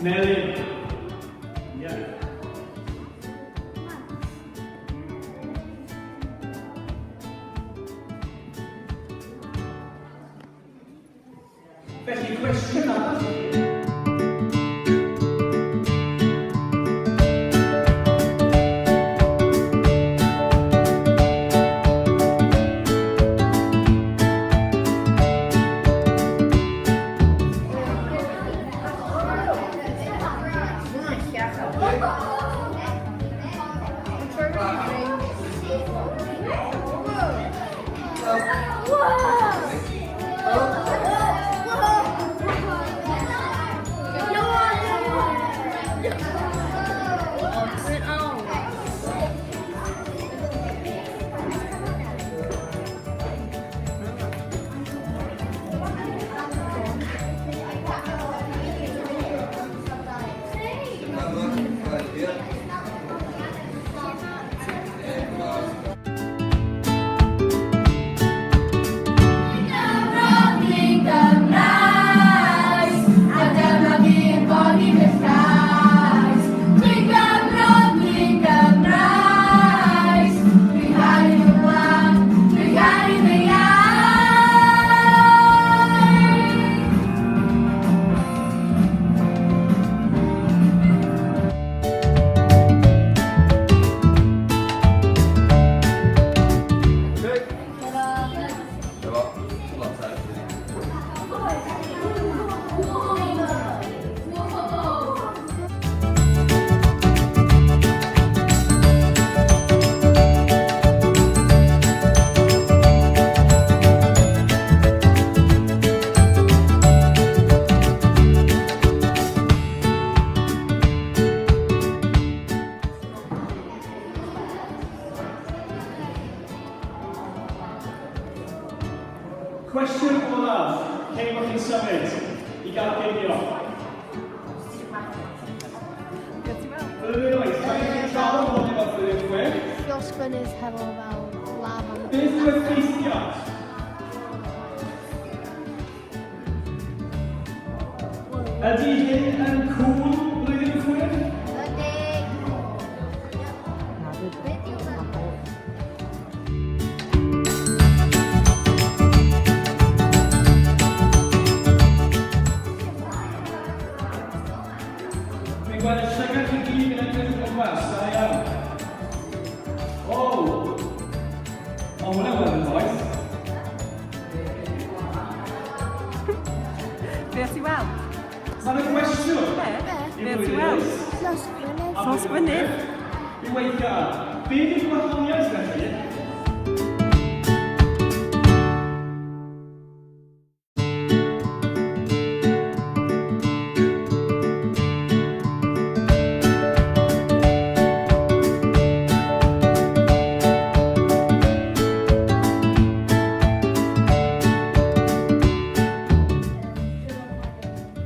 Melyn. Ie. Felly, cwestiwn arall. Cwestiwn olaf, cyn bod chi'n symud i gael cinio. Blwyddyn wyth, da chi'n trafod hwn efo blwyddyn chwech? Llosg fynydd hefo fel lava. Beth yw effeithiad? Ydy hyn yn cŵl blwyddyn chwech? Ydy. Beth yw Dwi'n gweld y llygad chi gyd yn edrych o gwmpas, da iawn. O! O, hwnna weld yn boeth. Be ti weld? Mae yna gwestiwn. Be? Be ti weld? Llosg fynydd. Llosg fynydd. I weithio ar. Be di'r gwahaniaeth felly?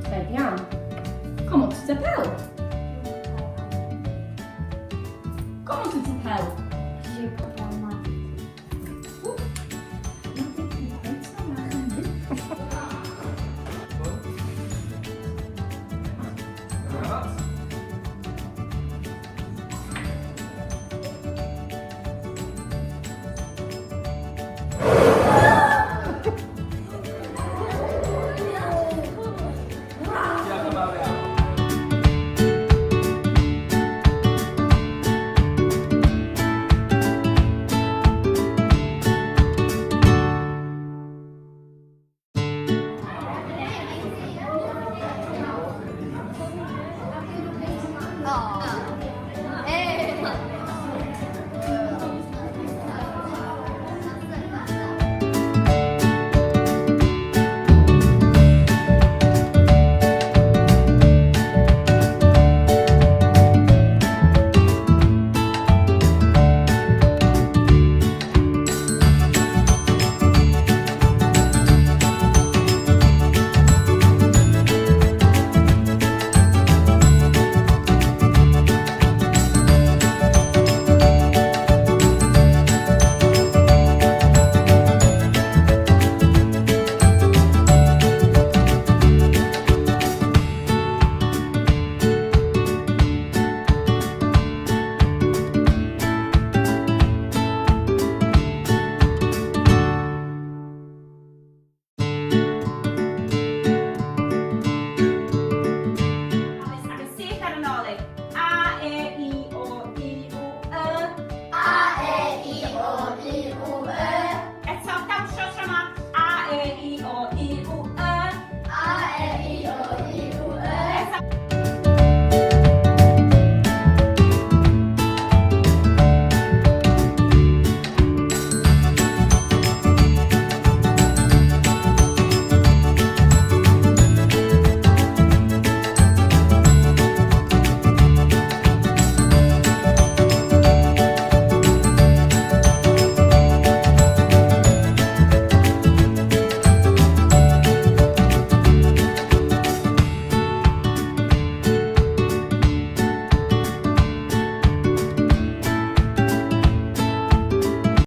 Très bien. Comment tu t'appelles?